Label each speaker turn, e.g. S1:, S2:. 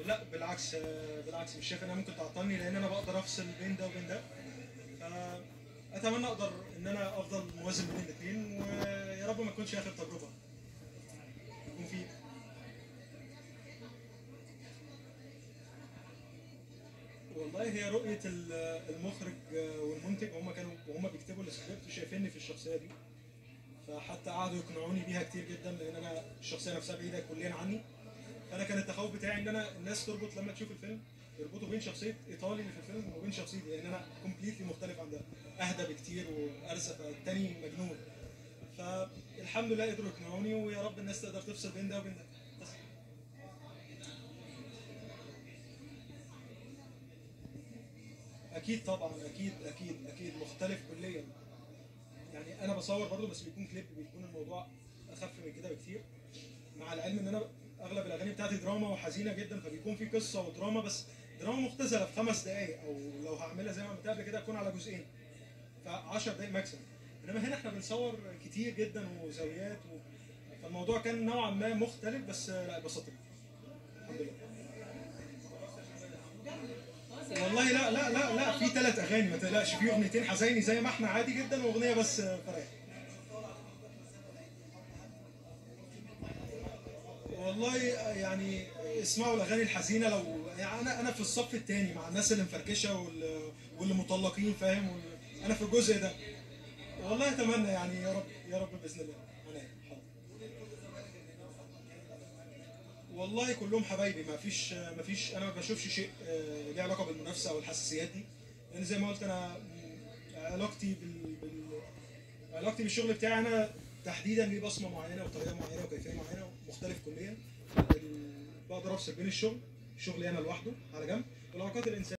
S1: لا بالعكس، بالعكس مش شايف انها ممكن تعطلني، لان انا بقدر افصل بين ده وبين ده. اتمنى اقدر ان انا افضل موازن بين الاثنين، ويا رب ما تكونش اخر تجربه يكون في. والله هي رؤية المخرج والمنتج، هم كانوا وهم بيكتبوا السكريبت شايفيني في الشخصية دي، فحتى قعدوا يقنعوني بيها كتير جدا، لان انا الشخصية نفسها بعيدة كليا عني. فانا كان التخوف بتاعي ان انا الناس تربط لما تشوف الفيلم يربطوا بين شخصية ايطالي اللي في الفيلم وبين شخصيتي، لان انا completely مختلف عن ده، اهدى بكتير وارزق، التاني مجنون. فالحمد لله قدروا يقنعوني، ويا رب الناس تقدر تفصل بين ده وبين ده. بس اكيد طبعا، اكيد اكيد اكيد مختلف كليا. يعني انا بصور برضو بس بيكون كليب، بيكون الموضوع اخف من كده بكتير، مع العلم ان انا اغلب الاغاني بتاعتي دراما وحزينه جدا، فبيكون في قصة ودراما، بس دراما مختزله في 5 دقائق، او لو هعملها زي ما عملتها قبل كده هتكون على جزئين، ف10 دقائق maximum. انما هنا احنا بنصور كتير جدا وزاويات فالموضوع كان نوعا ما مختلف، بس لا اتبسطت الحمد لله. والله لا لا لا لا، في 3 اغاني ما تقلقش، في اغنيتين حزيني زي ما احنا عادي جدا، واغنيه بس فرح. والله يعني اسمعوا الاغاني الحزينة. لو يعني انا في الصف الثاني مع الناس اللي مفركشه واللي مطلقين، فاهم؟ انا في الجزء ده. والله اتمنى يعني، يا رب يا رب باذن الله. انا حاضر. والله كلهم حبايبي، ما فيش انا ما بشوفش شيء ليه علاقة بالمنافسه او الحساسيات دي، لان زي ما قلت انا علاقتي بالشغل بتاعي انا تحديدا ليه بصمة معينة وطريقه معينة وكيفية معينة مختلف كليا. بقدر افصل بين الشغل، شغلي انا لوحده على جنب، والعلاقات الانسانية.